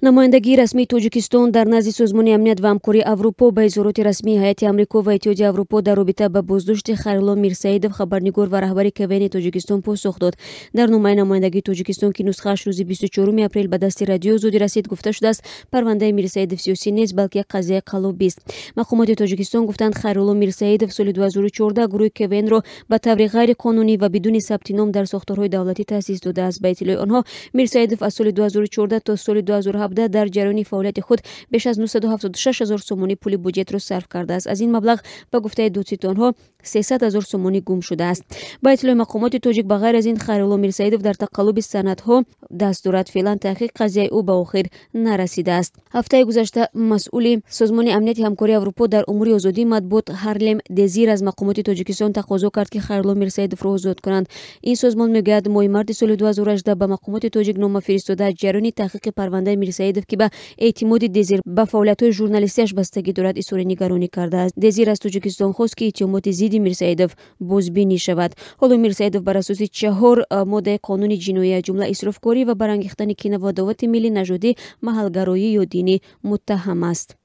Намояндагии расмии Тоҷикистон дар назди Созмони амният ва ҳамкории Аврупо ба изҳороти расмии ҳайати Амрико ва Иттиҳоди Аврупо дар робита ба боздошти Хайрулло Мирсаидов, хабарнигор ва раҳбари КВН Тоҷикистон, посух дод. Дар номаи намояндагии Тоҷикистон, ки нусхааш рӯзи 24 апрел ба дасти Радиои Озодӣ расид, гуфта шудааст, парвандаи Мирсаидов сиёсӣ нест, балки як қазияи қаллобист. Мақомоти Тоҷикистон гуфтанд, Хайрулло Мирсаидов соли 2014 гурӯҳи КВНро ба таври ғайриқонунӣ ва бидуни сабти ном дар сохторҳои давлатӣ таъсис додааст. Ба иттилои онҳо, Мирсаидов аз соли 2014 то соли 2017 дар ҷараёни фаъолияти худ беш аз 976 ҳазор сомонӣ пули буҷетро сарф кардааст. Аз ин маблағ, ба гуфтаи додситонҳо, 300 ҳазор сомонӣ гум шудааст. Ба иттилои мақомоти тоҷик, ба ғайр аз ин, Хайрулло Мирсаидов дар тақаллуби санадҳо даст дорад. Феълан таҳқиқ қазияи ӯ ба охир нарасидааст. Ҳафтаи гузашта масъули Созмони амнияти ҳамкории Аврупо дар умури озодии матбуот Ҳарлем Дезир аз мақомоти Тоҷикистон тақозо кард, ки Хайрулло Мирсаидовро озод кунанд. Ин созмон мегӯяд, моҳи марти соли 2018 ба мақомоти тоҷик нома фиристода, ҷараёни таҳқиқи парвандаи Мирсаидов, ки ба эътимоди Дезир ба фаъолиятҳои журналистиаш бастагӣ дорад, изҳори нигаронӣ кардааст. Дезир аз Тоҷикистон хост, ки иттиҳомоти зидди Мирсаидов бозбинӣ шавад. Ҳоло Мирсаидов бар асоси чаҳор моддаи қонуни ҷиноӣ, аз ҷумла исрофкорӣ ва барангехтани кина ва адовати миллӣ, нажодӣ, маҳалгароӣ ё динӣ муттаҳам аст.